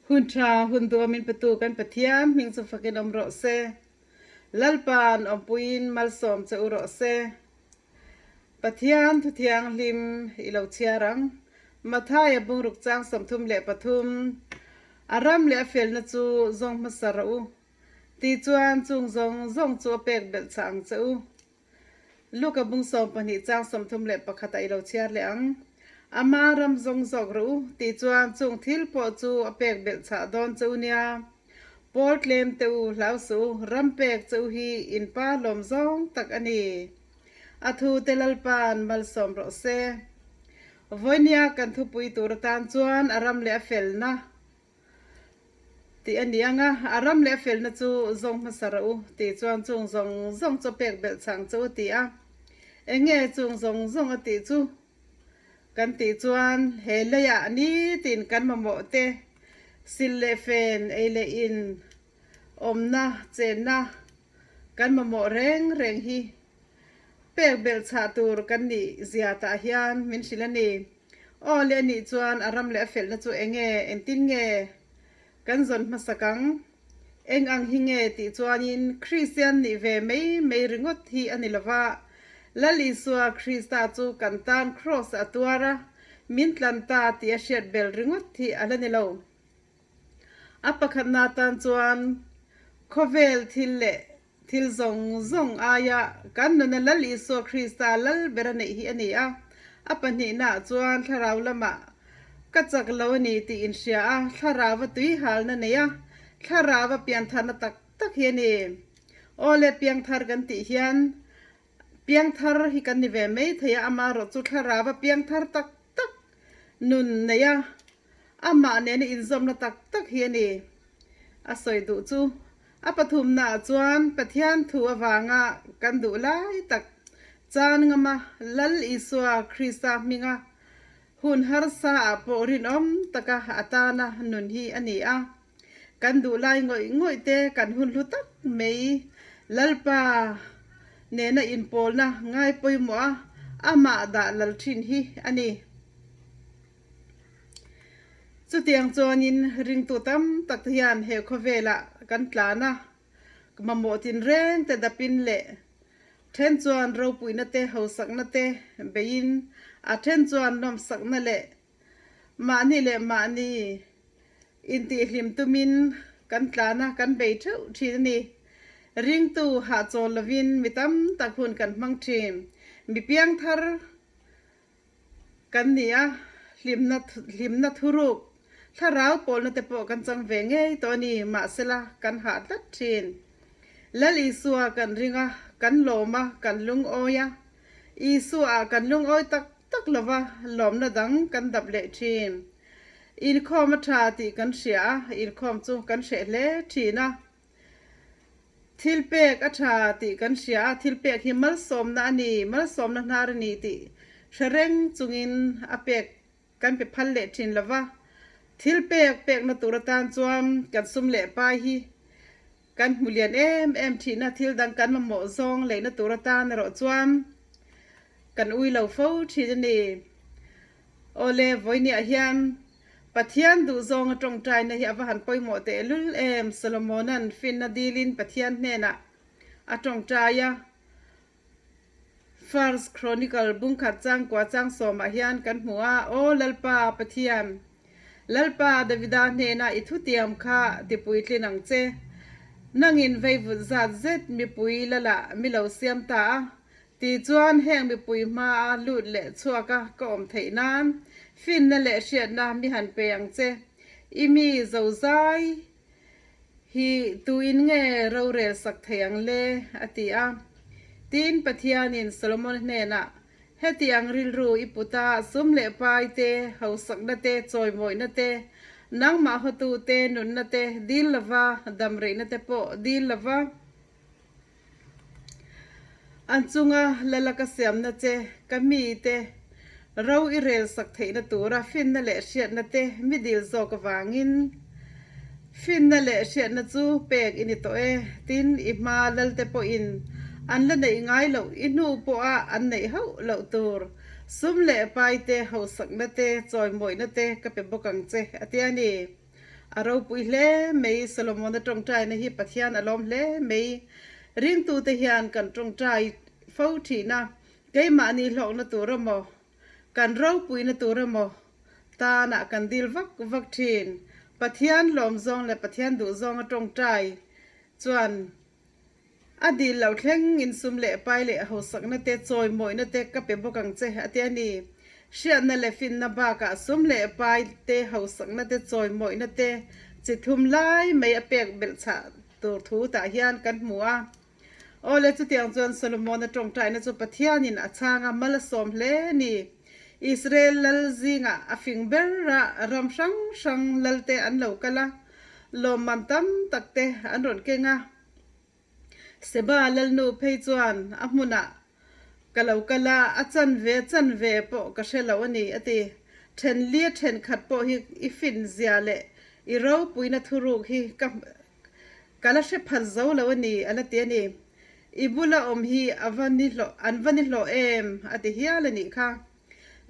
Hun tha, hun duamin petu kan Pathian hming chu fakin awm rawh se. Lalpa'n awmpuiin malsawm che u rawh se. Pathian thu thianghlim i lo chhiar ang. Mathaia bungruk chang 33, A ram leh a felna chu zawng hmasa rawh u, tichuan chung zawng zawng chu a pek belh chah ang che u. Luka bung 12 chang 31 ah i lo chhiar leh ang. Ama ram zawng zawk rawh u, tichuan chung thil pawh chu a pek belh chah dawn che u nia. Pawl tlem te u, hlau suh u, ram pek che u hi in pa lawm zawng tak a ni. A thu te Lalpa'n malsawm rawh se. Vawinia kan thupui tur atan chuan a ram leh a felna tih a ni ang a, a ram leh a felna chu zawng hmasa rawh u tih chuan chung zawng zawng chu a pek belh chang che u ti a. Eng nge chung zawng zawng a tih chu? Kan tih chuan he leiah nitin kan mamawh te, sil leh fen, ei leh in, awmna, chenna kan mamawh reng reng hi pek belh chhah tur kan nih zia tah hian min hrilh a ni. Aw le anih chuan a ram leh a felna chu eng nge, engtin nge kan zawn hmasak ang? Eng ang hi nge tih chuanin Kristian nih ve mai mai ringawt hi a ni lova, Lal Isua Krista chu kan tan Kraws a tuar a, min tlan ta tih a hriat bel ringawt hi a la ni lo. A pakhatna tan chuan khawvel thil leh Thil zawng zawng aia kan nuna Lal Isua Krista lal ber a neih hi a ni a. A pahnihnaah chuan thlarau lamah ka chak lo a ni tih inhria a, thlarau a tui halna nei a, thlarau a piantharna tak tak hi a ni. Aw le piangthar kan tih hian piangthar hi kan ni ve mai thei a, amaherawh chu thlarau a piangthar tak tak nun nei a, Amah nena inzawmna tak tak hi a ni. A sawi duh chu a pathumnaah chuan Pathian thu avanga kan duh lai tak chan ngama Lal Isua Krista hminga hun harsa ah pawh rinawm taka a tana nun hi a ni a. Kan duh lai ngawih ngawih te kan hun hlu tak mai Lalpa nena inpawlna ngai pawimawh a amah dah lal thin hi a ni. Chutiang chuanin ringtu tam tak te hian he khawvelah kan tlan a, mamawh tinreng te dapin leh then chuan ropuina te hausakna te beiin a then chuan nawmsakna leh mahni leh mahni intihhlim tumin kan tlan a, kan bei theuh thin a ni. Ringtu hahchawl lovin mi tam tak hun kan hmang thin. Mi piangthar Kan ni a, hlimna hlimna thuruk, thlarau pawlna te pawh kan chang ve ngei tawh a ni, mahsela kan hah tlat thin. Lal Isua kan ring a, kan lawm a, kan lungawi a. Isua ah kan lungawi tak tak lo va, lawmna dang kan dap leh thin. Inkhawm a tha tih kan hria a, inkhawm chu kan hreh hle thin a. Thil pek a tha tih kan hria a, thil pek hi malsawmna a ni, malsawmna hnar a ni tih hre reng chungin a pek kan pe phal leh thin lo va. Thil pek pekna tur atan chuan kan sum leh pai hi kan hmu lian em em thin a, thil dang kan mamawh zawng leihna tur atan erawh chuan kan ui lo fo thin a ni. Awle, vawinia hian Pathian duhzawnga tawngtaina hi a va han pawimawh tehlul em? Solomona'n finna dilin Pathian hnenah a tawngtai a. First Chronicle bungkhat changkua changsawmah hian kan hmu a, Aw Lalpa Pathian, Lalpa Davida hnena i thutiam kha tipuitlin ang che. Nangin veivut zat zet mipui lalah mi lo siam ta a, Tichuan, heng mipui hmaa lut leh chhuaka ka awm theih nan finna leh hriatna mi han pe ang che. I mi zozai hi tuin nge rorel sak thei ang le? a ti a. Tin, Pathianin Solomon hnenah, Heti ang rilru i put a, sum leh pai te, hausakna te, chawimawihna te, nangmah hotu te, nunna te dil lova, damreihna te pawh dil lova, An chunga lala ka siamna che ka mite ro i rel sak theihna tura finna leh hriatna te mi dil zawk avangin finna leh hriatna chu pek i ni tawh e. Tin, i hma lalte pawhin an la neih ngai loh i hnu pawha an neih hauh loh tur sum leh paite, hausakna te, chawimawihna te ka pe bawk ang che, a ti a ni. A ropui hle mai Solomona tawngtaina hi Pathian a lawm hle mai. Ringtute hian kan tawngtai fo thin a, keimahni hlawkna tur emaw, kan ropuina tur emaw tanah kan dil vak vak thin. Pathian lawm zawng leh Pathian duh zawnga tawngtai chuan A dil loh thleng in sum leh pai leh hausakna te, chawimawihna te ka pe bawk ang che, a ti a ni. Hriatna leh finna bakah sum leh pai te, hausakna te, chawimawihna te chi thum lai mai a pek belh chhah tur thu tah hian kan hmu a. Awle, chutiang chuan Solomona tawngtaina chu Pathianin a chhang a, mal a sawm hle a ni. Israel lal zingah a fing ber a, ram hrang hrang lalte an lo kal a, lawmman tam tak te an rawn keng a. Seba lalnu phei chuan a hmunah ka lo kal a, a chanve chanve pawh ka hre lo a ni, a ti. Thenli a thenkhat pawh hi i fin zia leh i ropuina thuruk hi ka ka la hre phal zo lo a ni, a la ti a ni. I bula awm hi a va ni hlawh an va ni hlawh em, a ti hial a nih kha.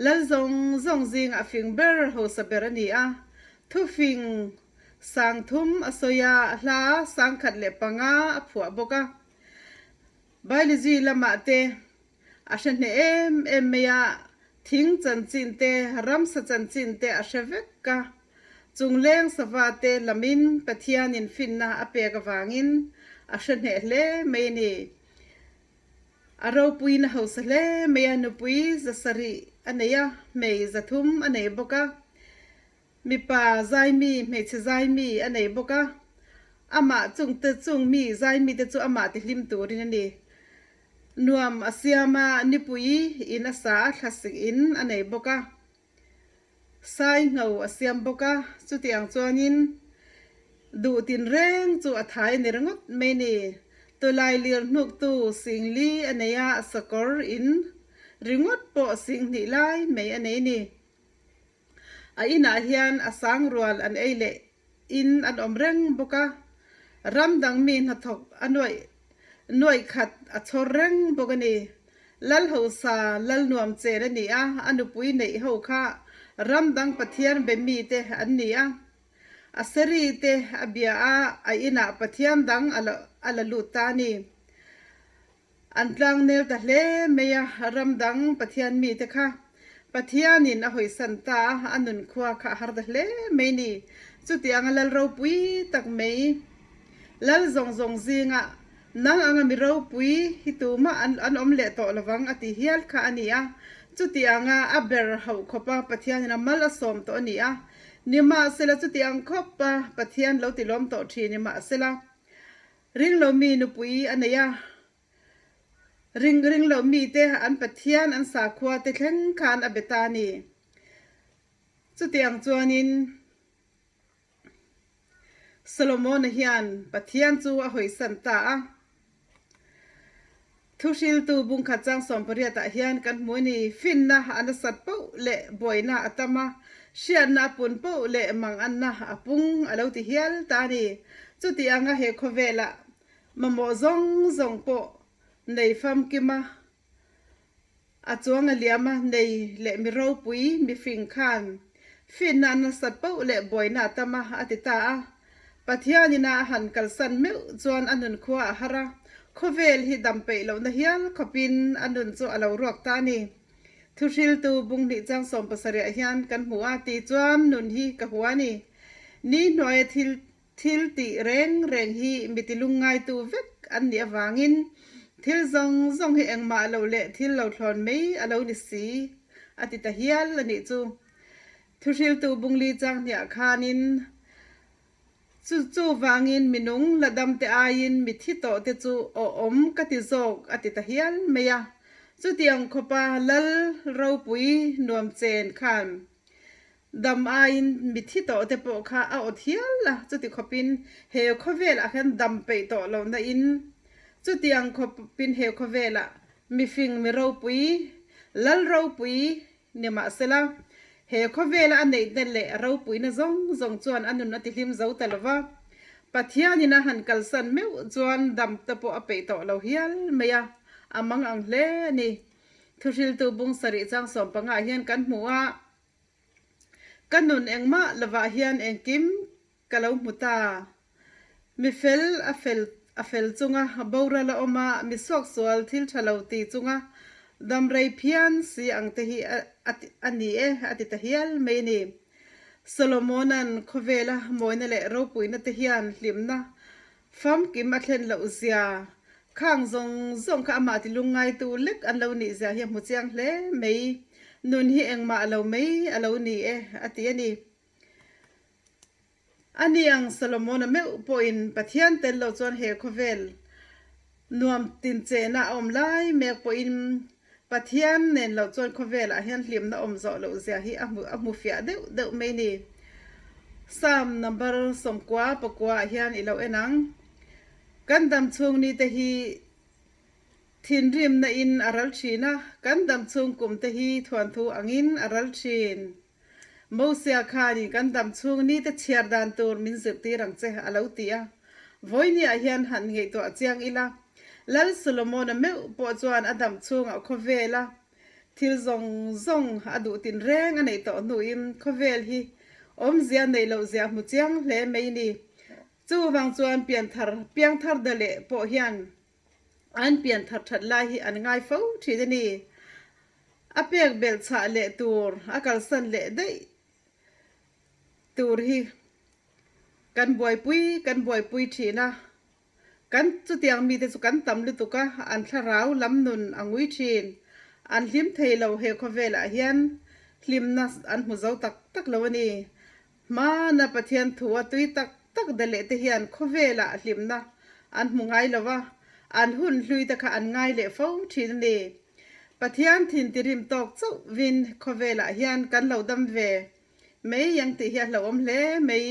Lal zawng zawng zingah fing ber hausa ber a ni a, thufing Sangthum a sawi a, hla 1005 a phuah bawk a. Biology lamah te a hre hneh em em mai a, thing chanchin te, ramsa chanchin te a hre vek a. Chungleng sava te lamin Pathianin finna a pek avangin a hre hneh hle mai a ni. A ropuiin a hausa hle mai a, nupui 700 a nei a, hmei 300 a nei bawk a. Mipa zaimi, hmeichhe zaimi a nei bawk a, amah chungte chung mi zaimi te chu amah tihlim turin a ni. Nuam a siam a, nipui in a sa a, thlasik in a nei bawk a, sai ngho a siam bawk a, chutiang chuanin duh tinreng chu a thai a ni ringawt mai ni. Tawlai lir hnuktu 4000 a nei a, sakawr in ringawt pawh 2000 lai mai a nei ni. A inah hian a sang rual an ei leh in an awm reng bawk a, ram dang mi hnathawk a nuaih nuaih khat a chhawr reng bawk a ni. Lal hausa lal nuam chen a ni a, a nupui neih ho kha ram dang Pathian be mite an ni a. A seri te a bia a, a inah Pathian dang a la lut ta a ni. An tlangnel ta hle mai a, ram dang Pathian mite kha Pathianin a hawisan ta a, a nunkhua kha a har ta hle mai ni. Chutianga lal ropui tak mai, lal zawng zawng zingah nang anga mi ropui hi tumah an an awm leh tawh lovang a ti hial kha a ni a. Chutianga a ber hauh khawpa Pathianin a mal a sawm tawh a ni a. Nimahsela chutiang khawpa Pathian lo tilawm tawh thin nimahsela Ringlomi nupui a nei a, ring ringlomi te an Pathian an sakhua te thleng khan a be ta a ni. Chutiang chuanin Solomona hian Pathian chu a hawisan ta a. Thuhriltu bungkhat chang 18 ah hian kan hmu a ni. Finna a nasat poh leh buaina a tam a, hriatna a pun poh leh manganna a pung a lo ti hial ta a ni. Chuti anga he khawvelah mamawh zawng zawng pawh nei famkim a, A chuang a liam a, nei leh mi ropui, mi fing khan finna a nasat poh leh buaina a tam a, a ti ta a. Pathianin a han kalsan meuh chuan a nun khua a har a, khawvel hi dam peih lohna hial khawpin a nun chu a lo ruak ta a ni. Thuhriltu bunghnih chang 70 ah hian kan hmu a, ti chuan nun hi ka hua a ni. Ni hnuaia thil Thil tih reng reng hi mi tilungngaitu vek an nih avangin thil zawng zawng hi engmah lo leh thil lo thlawn mai a lo ni si, a ti ta hial a nih chu. Thuhriltu Bungli chang hniah khanin chu chuvangin minung la damte aiin mi thi tawh te chu awhawm ka ti zawk a ti ta hial mai a. Chutiang khawpa lal ropui nuam chen khan Dam aiin mithi tawh te pawh kha a awt hial a, chuti khawpin he khawvelah hian dam peih tawh lo na in chutiang khawpin he khawvelah mifing mi ropui, lal ropui ni mahsela he khawvela a neihna leh ropuina zawng zawng chuan a nun a tihlim zo ta lo va, Pathianin a han kalsan meuh chuan dam te pawh a peih tawh lo hial mai a, a mang ang hle a ni. Thuhriltu bung sarih chang 15 ah hian kan hmu a, Ka nun engmah lovah hian engkim ka lo hmu ta. Mi fel a fel a fel chunga boral a awm a, mi suaksual thil tha lo ti chunga dam rei phian si ang te hi a a ni e a ti ta hial mai a ni. Solomona'n khawvela mawina leh ropuina te hian hlimna famkim a thlen loh zia, khang zawng zawng kha amah ti lungngaitu lek an lo nih zia hi a hmu chiang hle mai. Nun hi engmah lo mai a lo ni e a ti a ni. A ni ang Solomona meuh pawhin Pathian tel lo chuan he khawvel nuam tinchehna a awm lai mek pawhin Pathian nen lo chuan khawvelah hian hlimna awm zawh loh zia hi a hmu a hmu fiah deuh deuh mai ni. Psalm number 90 pakua ah hian i lo en ang. Kan dam chhung ni te hi thinrimna in a ral thin a, kan dam chhung kum te hi thuanthu angin a ral thin. Mosia khanin kan dam chhung nite chhiar dan tur min zirtir ang che a lo ti a. Vawinia hian han ngaihtuah chiang ila, Lal Solomona meuh pawh chuan a dam chhungah khawvela thil zawng zawng a duh tin reng a neih tawh hnuin khawvel hi awmzia neih loh zia hmu chiang hle mai ni. Chuvang chuan pianthar piangthar da leh pawh hian an pianthar that lai hi an ngai fo thin a ni. A pek belh chhah leh tur, a kalsan leh daih tur hi kan buaipui kan buaipui thin a. Kan chutiang mite chu kan tam lutuk a, an thlarau lam nun a ngui thin. An hlim thei lo he khawvelah hian hlimna an hmu zo tak tak lo a ni. Hmana Pathian thu a tui tak tak da leh te hian khawvelah hlimna an hmu ngai lo a, an hun hlui te kha an ngai leh fo thin a ni. Pathian thin tirim tawk chauh vin khawvelah hian kan lo dam ve mai ang tih hi a hlauhawm hle mai.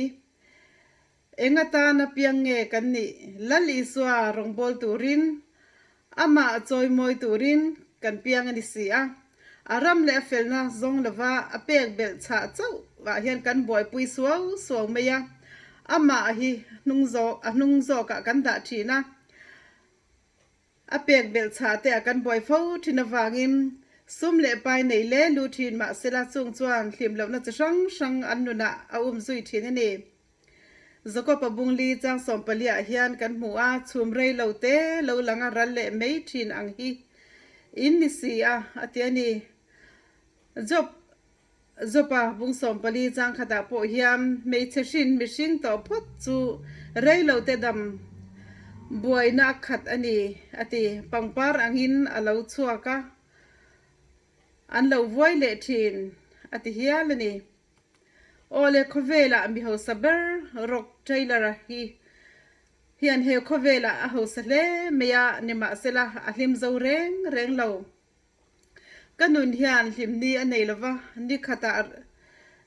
Eng atana piang nge kan nih? Lal Isua rawngbâwl turin, amah chawimawi turin kan piang a ni si a. A ram leh a felna zawng lova a pek belh chhah chauh ah hian kan buaipui suau suau mai a, amah hi hnung zawk a hnung zawkah kan dah thin a. A pek belh chhah te ah kan buai fo thin avangin sum leh pai nei le lu thin mahsela chung chuan hlim lohna chi hrang hrang an nunah a um zui thin a ni. Jakob-a bungli chang 14 ah hian kan hmu a, chhum rei lo te lo lang a ral leh mai thin ang hi in ni si a, a ti a ni. Job Job-a bung 14 chang khatah pawh hian hmeichhe hrin mihring tawh phawt chu rei lo te dam buaina a khat a ni, a ti. Pangpar angin a lo chhuak a, an lo vuai leh thin, a ti hial a ni. Awle khawvelah mi hausa ber Rock Taylor-a hi hian he khawvelah a hausa hle mai a, nimahsela a hlim zo reng reng lo. Ka nun hian hlimni a nei lova, ni khatah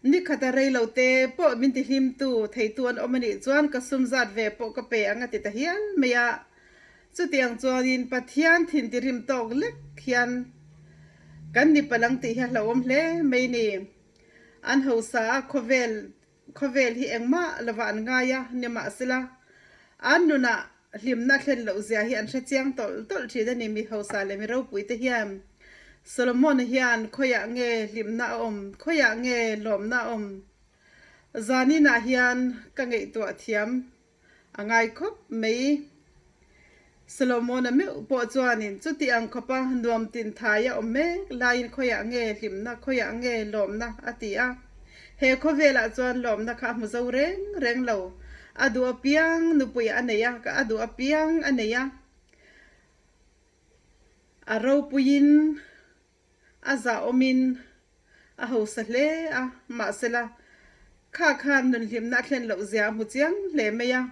ni khata rei lo te pawh min ti hlimtu theitu an awm a nih chuan ka sum zat ve pawh ka pe ang a ti ta hial mai a. Chutiang chuanin Pathian thin ti rim tawk lek hian kan ni palang tih hi a hlauhawm hle mai ni. An hausa a khawvel Khawvel hi engmah lova an ngai a, nimahsela an nunah hlimna thlen loh zia hi an hre chiang tawlh tawlh thin a ni. Mi hausa leh mi ropui te hian Solomon hian khawiah nge hlimna a awm, khawiah nge lawmna a awm? Zaninah hian ka ngaihtuah thiam A ngai khawp mai. Solomon-a meuh pawh chuanin chuti ang khawpa nuam tin thai a awm mek laiin khawiah nge hlimna, khawiah nge lawmna a ti a. He khawvelah chuan lawmna kha a hmu zo reng reng lo. A duh apiang nupui a nei a, a duh apiang a nei a. A ropuiin A zahawmin a hausa hle a, mahsela kha khan nunhlimna a thlen loh zia a hmu chiang hle mai a.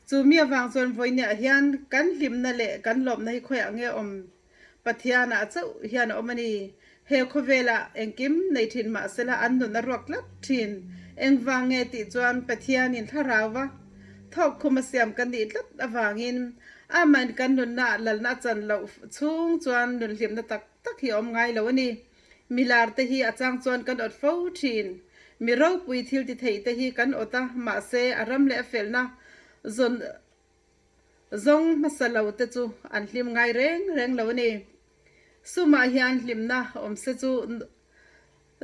Chu mi avang chuan vawinia hian kan hlimna leh kan lawmna hi khawiah nge awm? Pathianah chauh hian a awm a ni. He khawvelah engkim nei thin mahsela an nun a ruak tlat thin. Engvang nge tih chuan Pathianin thlarauva thawkkhum a siam kan nih tlat avangin Amen kan nunna ah lalna a chan loh chhung chuan nunhlimna tak tak hi a awm ngai lo a ni. Milar te hi a chang chuan kan awt fo thin. Mi ropui thil ti theih te hi kan awt a, mahse a ram leh a felna zawn zawng hmasa lo te chu an hlim ngai reng reng lo a ni. Sumah hian hlimna awm se chu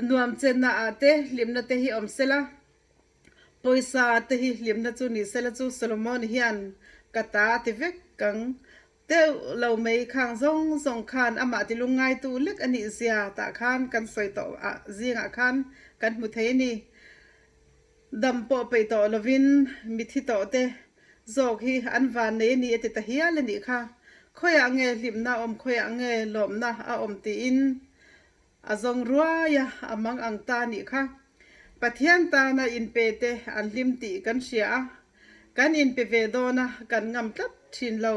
nuam chenna ah te hlimna te hi awm se la. Pawisa te hi hlimna chu ni sela chu Solomon hian ka ta a ti vek ang deuh lo mai khang zawng zawng khan amah ti lungngaitu lek a nih zia tah khan kan sawi tawh ah zingah khan kan hmu thei a ni. Dam pawh peih tawh lovin mithi tawh te zawk hi an van nei a ni a ti ta hial a nih kha. Khawiah nge hlimna a awm khawiah nge lawmna a awm tiin A zawng ruai a, a mang ang ta a nih kha. Pathian tana inpe te an hlim tih kan hria a, kan inpe ve dawn a, kan ngam tlat thin lo.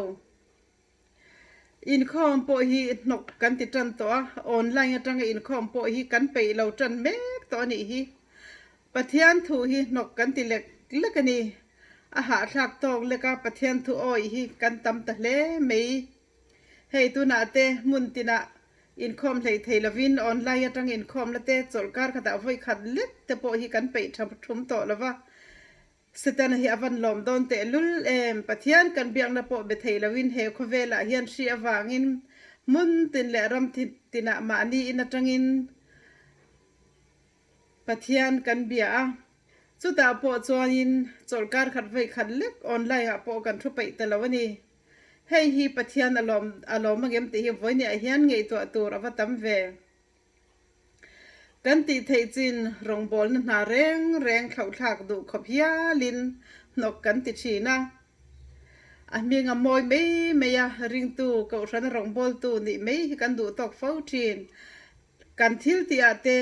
Inkhawm pawh hi hnawk kan ti tan tawh a, online atanga inkhawm pawh hi kan peih lo tan mek tawh a nih hi. Pathian thu hi hnawk kan ti lek lek a ni. A hahthlak tawk lek a, Pathian thu awih hi kan tam ta hle mai. Hei tunah te hmun tinah inkhawm hlei thei lovin online atang inkhawmna te chawlhkar khatah vawi khat lek te pawh hi kan peih tha thum tawh lova. Setana hi a van lawm dawn teh lul em? Pathian kan biakna pawh be thei loin he khawvelah hian hri avangin hmun tin leh ram tinah mahni in atangin Pathian kan bia a. Chutah pawh chuanin chawlhkar khat vawi khat lek online ah pawh kan thu peih ta lo a ni. Hei hi Pathian a lawm a lawm angem tih hi vawinia hian ngaihtuah tur a va tam ve. Kan tih theih chin rawngbawlna hna reng reng thlauhthlak duh khawp hialin hnawk kan ti thin a. A hming a mawi mai mai a, ringtu kohhrana rawngbawltu nih mai hi kan duh tawk fo thin. Kan thil tihah te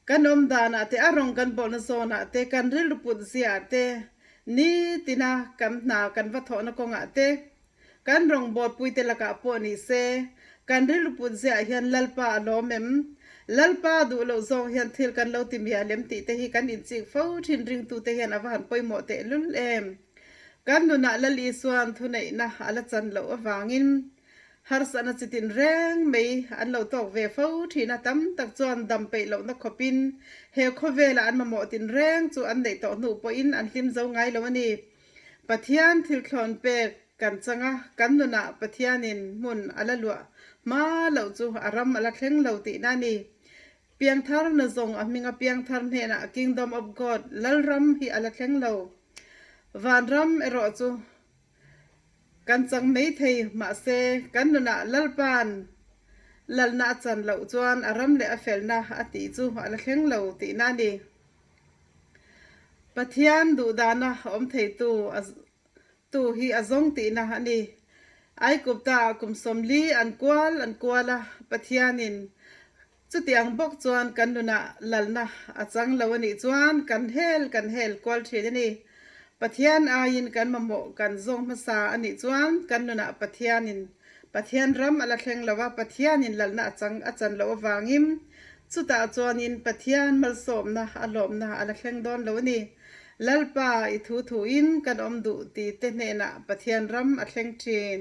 Kan awm danah te, a rawng kan bawlhna zawnah te, kan rilru put ziah te, nitina kan hna kan va thawhna kawngah te, kan rawngbawlpui te lakah pawh ni se, kan rilru put ziah hian Lalpa a lawm em? Lalpa duh loh zawng hian thil kan lo ti mial em tih te hi kan inchik fo thin ringtute hian a va han pawimawh tehlul em? Kan nunah Lal Isuan thuneihna a la chan loh avangin Harsatna chi tin reng mai an lo tawk ve fo thin a, tam tak chuan dam peih lohna khawpin he khawvela an mamawh tin reng chu an neih tawh hnu pawhin an hlim zo ngai lo a ni. Pathian thil thlawn pek kan chang a, kan nunah Pathianin hmun a la luah hma loh chu a ram a la thleng lo tihna a ni. Piangthar na zawng a hminga piangthar hnenah Kingdom of God, Lalram, hi a la thleng lo. Vanram erawh chu Kan chang mai thei, mahse kan nunah Lalpa'n lalna a chan loh chuan a ram leh a felna a tih chu a la thleng lo tihna a ni. Pathian duhdana awm theitu a tu hi a zawng tihna a ni. Aikupta kum 40 an kual an kual a, Pathianin Chutiang bawk chuan kan nunah lalna a chang lo a nih chuan kan hel kan hel kual thin a ni. Pathian aiin kan mamawh kan zawng hmasa a nih chuan kan nunah Pathianin Pathian ram a la thleng lo a, Pathianin lalna a chang a chan loh avangin chutah chuanin Pathian malsawmna a lawmna a la thleng dawn lo a ni. Lalpa i thu thuin kan awm duh ti te hnenah Pathian ram a thleng thin.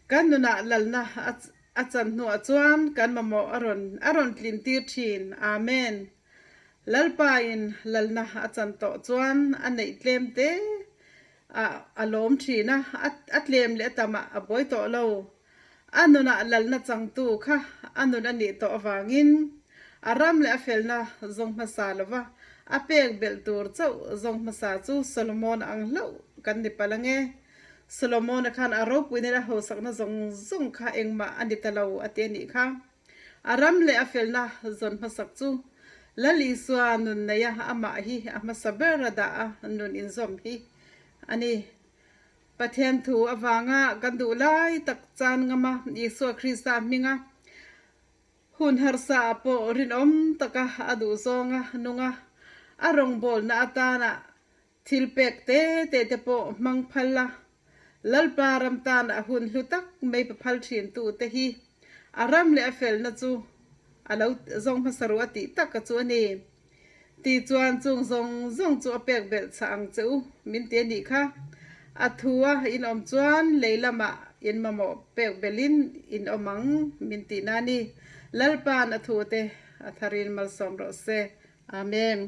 Kan nunah lalna a chan hnuah chuan kan mamawh a rawn a rawn tlin tir thin. Amen. Lalpa in lalna a chan tawh chuan a neih tlem te ah a lawm thin a, a tlem leh a tam ah a buai tawh lo. A nunah lalna changtu kha a nun a nih tawh avangin a ram leh a felna zawng hmasa lova a pek belh tur chauh zawng hmasa chu Solomon-a ang hlauh kan ni palh ange. Solomon-a khan a ropuina leh a hausakna zawng zawng kha engmah a ni ta lo a ti a nih kha. A ram leh a felna zawn hmasak chu Lal Isua nun neia amah hi a hmasa ber a dah a nun inzawm hi a ni. Pathian thu avanga kan duh lai tak chan ngam a, Isua Krista hminga hun harsa ah pawh rinawm taka a duh zawnga nung a, a rawngbawlna atana thil pek te te te pawh hmang phal a, Lalpa ram tana hun hlu tak mai pa phal thin tu te hi a ram leh a felna chu a lo zawng hmasa ruh a tih taka chu a ni. Ti chuan chung zawng zawng chu a pek belh chah ang che u, min ti a nih kha. A thu a in awm chuan lei lamah in mamawh pek belhin in awm ang, min tihna a ni. Lalpa'n a thu te a tharin malsawm rawh se. Amen.